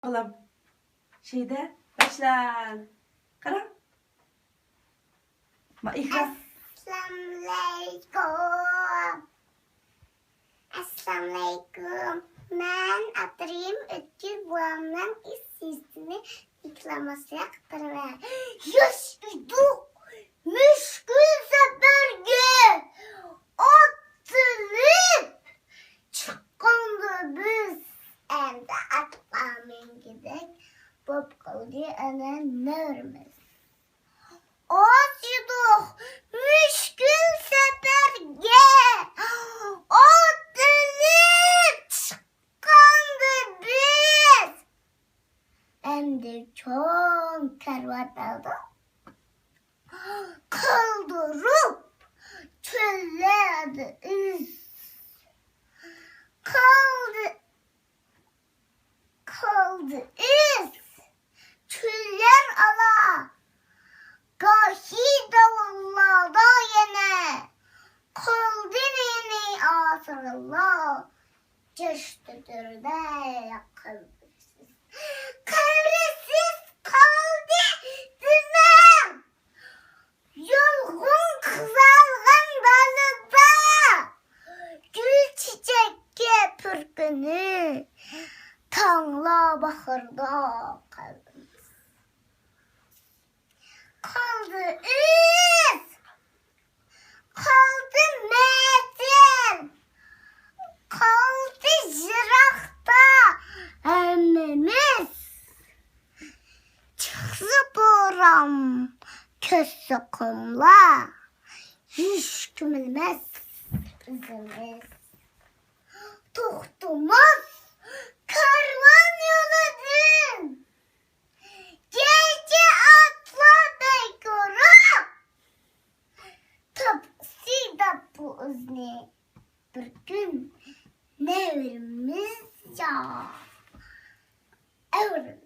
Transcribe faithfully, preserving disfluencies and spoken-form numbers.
بالام. شەيدە، باشلا. قاراڭ. ما ئېكران. ئەسسالامۇئەلەيكۇم. ئەسسالامۇئەلەيكۇم. مەن ئاتىرىم ئۆتكۈر بوۋامنىڭ ئېسىزىنى دېكلاماتسىيە قىلىپ بېرىمەن. ياش ئىدۇق، مۈشكۈل سەپەرگە ئاتلىنىپ چىققاندا بىز، ئەمدى ئاتقا مىنگۈدەك بولۇپ قالدى ئەنە نەۋرىمىز. ئاز ئىدۇق مۈشكۈل سەپەرگە ئاتلىنىپ چىققاندا بىز، ئەمدى چوڭ كارۋان ئالدۇق، قالدۇرۇپ چۆللەردە ئىز. قالدى، قالدى ئىز، چۆللەر ئالا، گاھى داۋانلاردا يەنە. قالدى نى-نى ئاسىرلار، جاش تۆتۈرىدە قەبرىسىز. قەبرىسىز قالدى دېمەڭ، يالقۇن قىزارغان دالىدا، گۈل چېچەككە پۈركىنى، تاڭلا باھاردا قەلبىمىز. قالدى ئىز، قالدى مەزىن، قالدى يىراقتا ھەممىمىز. چىقسا بوران، كۆچسە قۇملار، ھېچكىم بىلمەس ئىزىمىز. توختىماس كارۋان يولىدىن، كېچە ئاتلار بەك ئۇرۇپ، تاپسىدا بۇ ئىزنى بىر كۈن نەۋرىمىز يا ئەۋرىمىز.